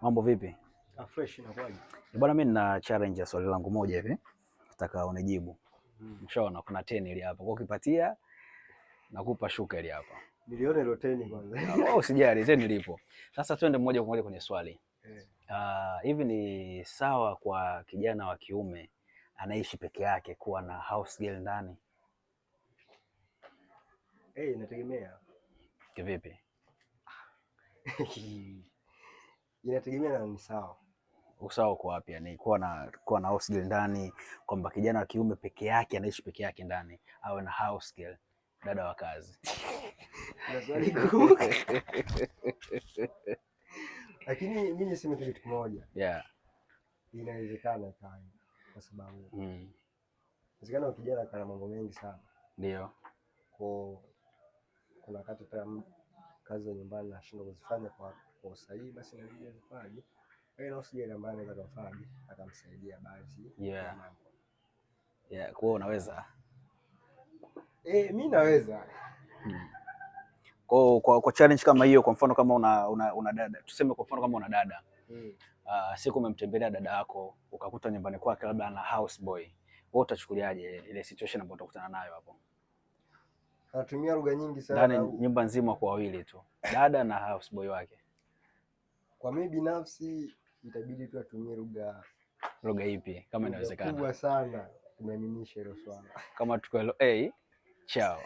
Mambo vipi? Ah, fresh, inakuwaje? Bwana, mimi nina challenge ya swali langu moja hivi. Nataka unijibu. Ushaona kuna 10 ile hapa. Kwa ukipatia nakupa shuka ile hapa. Niliona ile 10 kwanza. Oh, usijali, 10 ilipo. Sasa twende moja kwa moja kwenye swali. Hivi ni sawa kwa kijana wa kiume anaishi peke yake kuwa na house girl ndani? Eh, inategemea. Kivipi? Inategemea na ni sawa. Usawa uko wapi? Yani kuwa na house girl ndani, kwamba kijana wa kiume peke yake anaishi peke yake ndani awe na house girl, dada wa kazi. Na swali gumu. Lakini mimi niseme tu kitu kimoja. Inawezekana ikawa hivyo. Kwa sababu inawezekana kijana kana mambo mengi sana. Kwa kuna wakati pia kazi za nyumbani nashindwa kuzifanya kwa usahihi, basi inabidi azifanye. Kwa hiyo house girl ambaye anaweza kumfanya akamsaidia baadhi ya mambo. Yeah, kwa hiyo unaweza. Eh, mimi naweza. Kwa challenge kama hiyo, kwa mfano kama una dada, tuseme kwa mfano kama una dada siku umemtembelea dada yako ukakuta nyumbani kwake labda ana house boy, wewe utachukuliaje ile situation ambayo utakutana nayo hapo? Anatumia lugha nyingi sana. Ndani nyumba nzima kwa wawili tu, dada na house boy wake. Kwa mimi binafsi itabidi tu atumie lugha Lugha ipi kama lugha inawezekana? Kubwa sana kumeaminisha hilo swala. Kama tuko A, chao.